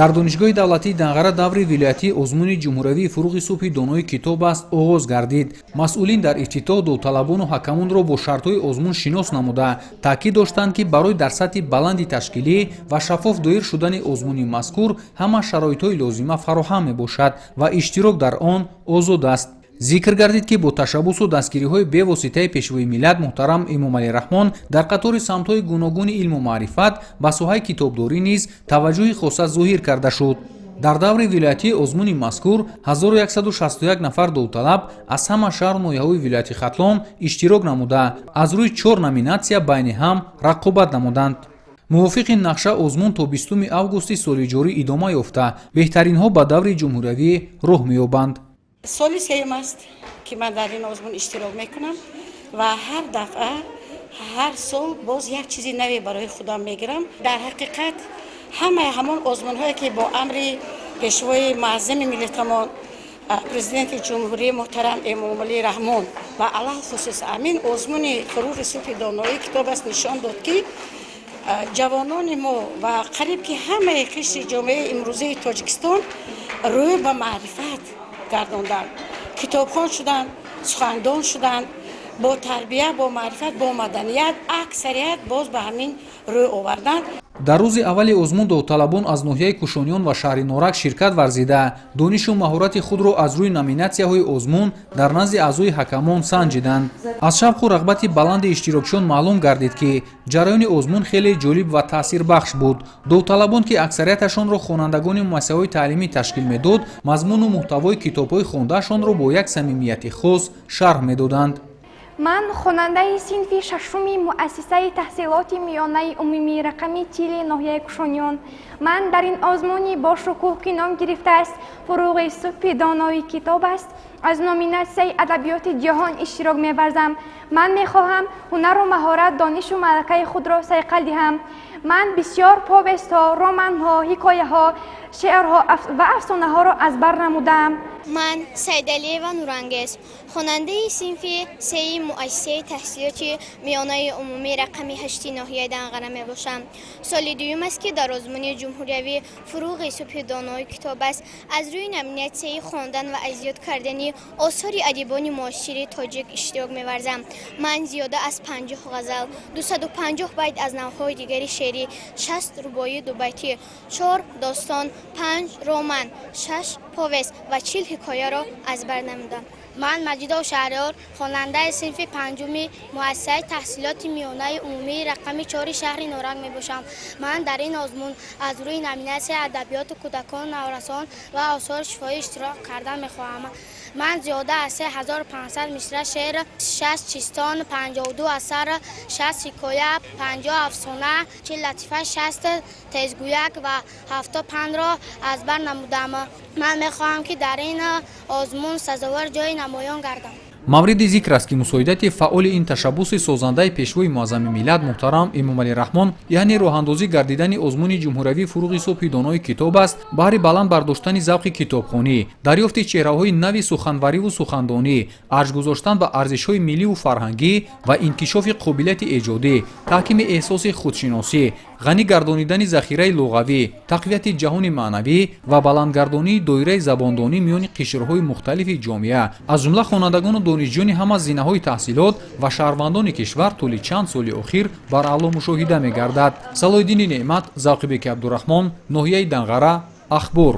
Дар Донишгоҳи давлатии Данғара даври вилоятии озмуни ҷумҳуриявии «Фурӯғи субҳи донои китоб аст» оғоз гардид. Масъулин дар ифтитоҳ довталабону ҳакамонро бо шартҳои озмун шинос намуда, таъкид доштанд, ки барои дар сатҳи баланди ташкилӣ ва шаффоф доир шудани озмуни мазкур ҳама шароитҳои лозима фароҳам мебошад ва иштирок дар он озод аст. Зикр гардид, ки бо ташаббусу дастгириҳои бевоситаи Пешвои миллат муҳтарам Эмомалӣ Раҳмон дар қатори самтҳои гуногуни илму маърифат ба соҳаи китобдорӣ низ таваҷҷӯҳи хоса зоҳир карда шуд. Дар даври вилоятии озмуни мазкур 1161 нафар довталаб аз ҳама шаҳру ноҳияҳои вилояти Хатлон иштирок намуда, аз рӯи чор номинатсия байни ҳам рақобат намуданд. Мувофиқи нақша, озмун то 20 августи соли ҷорӣ идома ёфта, беҳтаринҳо ба даври ҷумҳуриявӣ роҳ меёбанд. Соли сеюм аст, ки ман дар ин озмун иштирок мекунам ва ҳар дафъа, ҳар сол боз як чизи наве барои худам мегирам. Дар ҳақиқат, ҳамаи ҳамон озмунҳое, ки бо амри Пешвои муаззами миллатамон, Президенти Ҷумҳурӣ муҳтарам Эмомалӣ Раҳмон ва алалхусус ҳамин озмуни «Фурӯғи субҳи доноӣ китоб аст» нишон дод, ки ҷавонони мо ва қариб ки ҳамаи қишри ҷомеаи имрӯзаи Тоҷикистон рӯй ба маърифат гардонданд, китобхон шуданд, сухандон шуданд, бо тарбия, бо маърифат, бо маданият аксарият боз ба ҳамин рӯй оварданд. Дар рӯзи аввали озмун довталабон аз ноҳияи Кушониён ва шаҳри Норак ширкат варзида, донишу маҳорати худро аз рӯи номинатсияҳои озмун дар назди аъзои ҳакамон санҷиданд. Аз шавқу рағбати баланди иштирокчиён маълум гардид, ки ҷараёни озмун хеле ҷолиб ва таъсирбахш буд. Довталабон, ки аксарияташонро хонандагони муассисаҳои таълимӣ ташкил медод, мазмуну муҳтавои китобҳои хондаашонро бо як самимияти хос шарҳ медоданд. Ман хонандаи синфи шашуми муассисаи таҳсилоти миёнаи умумии рақами 40 ноҳияи Кушониён. Ман дар ин озмуни бошукӯҳ, ки ном гирифтааст «Фурӯғи субҳи донои китоб аст», аз номинатсияи адабиёти ҷаҳон иштирок меварзам. Ман мехоҳам ҳунару маҳорат, донишу малакаи худро сайқал диҳам. Ман бисёр повестҳо, романҳо, ҳикояҳо, шеърҳо ва афсонаҳоро аз бар намудаам. Ман Сайдалиева Нурангез, хонандаи синфи сеи муассисаи таҳсилоти миёнаи умумӣ рақами 8-и ноҳияи Данғара мебошам. Соли дуюм аст, ки дар озмуни ҷумҳуриявӣ «Фурӯғи субҳи донои китоб аст» аз рӯи номинатсияи хондан ва аз ёд кардани осори адибони муосири тоҷик иштирок меварзам. Ман зиёда аз 50 ғазал, 250 байт аз навъҳои дигари шеърӣ, 60 рубоии дубайтӣ, чор достон, панҷ роман, шаш повест ва 40 ҳикояро аз бар намудам. Ман Маҷидов Шаҳриёр, хонандаи синфи панҷуми муассисаи таҳсилоти миёнаи умумии рақами 4-и шаҳри Норак мебошам. Ман дар ин озмун аз рӯи номинатсияи адабиёти кӯдакон, наврасон ва осори шифоҳӣ иштирок кардан мехоҳам. Ман зиёда аз 3500 мисра шеър, 60 чистон, 52 асар, 60 ҳикоя, 50 афсона, 40 латифа, 60 тезгӯяк ва 70 пандро аз бар намудам. Ман мехоҳам, ки дар ин озмун сазовор ҷои намоён гардам. Мавриди зикр аст, ки мусоидати фаъоли ин ташаббуси созандаи Пешвои муаззами миллат муҳтарам Эмомалӣ Раҳмон, яъне роҳандозӣ гардидани озмуни ҷумҳуриявии «Фурӯғи субҳи донои китоб аст», баҳри баланд бардоштани завқи китобхонӣ, дарёфти чеҳраҳои нави суханвариву сухандонӣ, арҷ гузоштан ба арзишҳои милливу фарҳангӣ ва инкишофи қобилияти эҷодӣ, таҳкими эҳсоси худшиносӣ, ғанӣ гардонидани захираи луғавӣ, тақвияти ҷаҳони маънавӣ ва баландгардонии доираи забондонӣ миёни қишрҳои мухталифи ҷомеа, аз ҷумла хонандагону донишҷӯёни ҳама зинаҳои таҳсилот ва шаҳрвандони кишвар, тӯли чанд соли охир бараъло мушоҳида мегардад. Салоҳиддини Неъмат, Завқибеки Абдураҳмон, ноҳияи Данғара, Ахбор.